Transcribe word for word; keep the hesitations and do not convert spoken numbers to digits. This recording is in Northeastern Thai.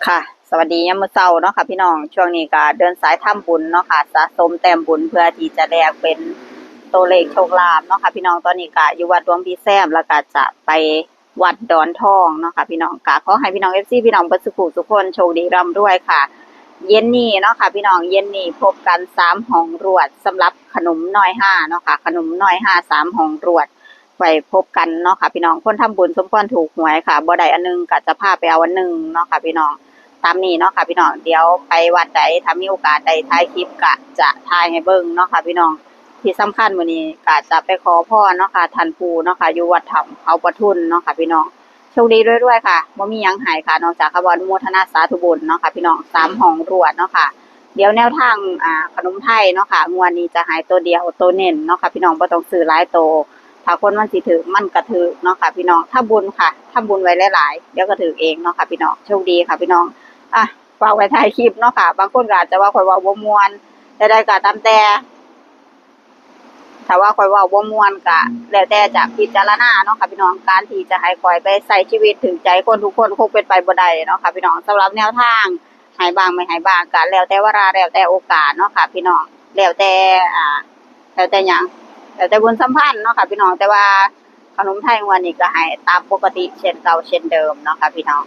ค่ะ สวัสดียามมื้อเช้าเนาะค่ะพี่น้อง ช่วงนี้ก็เดินสายทำบุญเนาะค่ะ สะสมแต้มบุญเพื่อที่จะแลกเป็นตัวเลขโชคลาภเนาะค่ะพี่น้อง ตอนนี้ก็อยู่วัดหลวงพี่แซม แล้วก็จะไปวัดดอนทองเนาะค่ะพี่น้อง ก็ขอให้พี่น้อง เอฟซี พี่น้องเบิดสุขุสุขคนโชคดีร่ำรวยค่ะ เย็นนี้เนาะค่ะพี่น้อง เย็นนี้พบกันสามห้องรวดสำหรับขนมน้อยห้าเนาะค่ะ ขนมน้อยห้าสามห้องรวด ไว้พบกันเนาะค่ะพี่น้อง คนทำบุญสมควรถูกหวยค่ะ บ่ได้อันหนึ่งก็จะพาไปเอาอันหนึ่งเนาะค่ะพี่น้อง ตามนี้เนาะค่ะพี่น้อง เดี๋ยวไปวัดใด ถ้ามีโอกาสได้ถ่ายคลิปก็จะถ่ายให้เบิ่งเนาะค่ะพี่น้อง ที่สำคัญมื้อนี้ก็จะไปขอพรเนาะค่ะ ท่านปู่เนาะค่ะ อยู่วัดถ้ำเขาประทุนเนาะค่ะพี่น้อง โชคดีรวยๆค่ะ บ่มีหยังให้ค่ะ นอกจากคำว่าอนุโมทนาสาธุบุญเนาะค่ะพี่น้อง สามห้องรวดเนาะค่ะ เดี๋ยวแนวทาง อ่า ขนมไทยเนาะค่ะ งวดนี้จะให้ตัวเดียว ตัวเน้นเนาะค่ะพี่น้อง บ่ต้องซื้อหลายตัว ถ้าคนมันสิถืก มันก็ถืกเนาะค่ะพี่น้อง ทำบุญค่ะ ทำบุญไว้หลายๆ เดี๋ยวก็ถืกเองเนาะค่ะพี่น้อง โชคดีค่ะพี่น้อง อ่ะ ฝากไว้ท้ายคลิปเนาะค่ะ บางคนก็อาจจะว่าข้อยเว้าบ่ม่วน แต่ใดก็ตามแต่ ถ้าว่าข้อยเว้าบ่ม่วนก็แล้วแต่จะพิจารณาเนาะค่ะพี่น้อง การที่จะให้ข้อยไปใช้ชีวิตถืกใจคนทุกคนคงเป็นไปบ่ได้เนาะค่ะพี่น้อง สำหรับแนวทาง ให้บ้างไม่ให้บ้างก็แล้วแต่วาระ แล้วแต่โอกาสเนาะค่ะพี่น้อง แล้วแต่ อ่า แล้วแต่หยัง แล้วแต่บุญสัมพันธ์เนาะค่ะพี่น้อง แต่ว่าขนมไทยงวดนี้ก็ให้ตามปกติเช่นเก่าเช่นเดิมเนาะค่ะพี่น้อง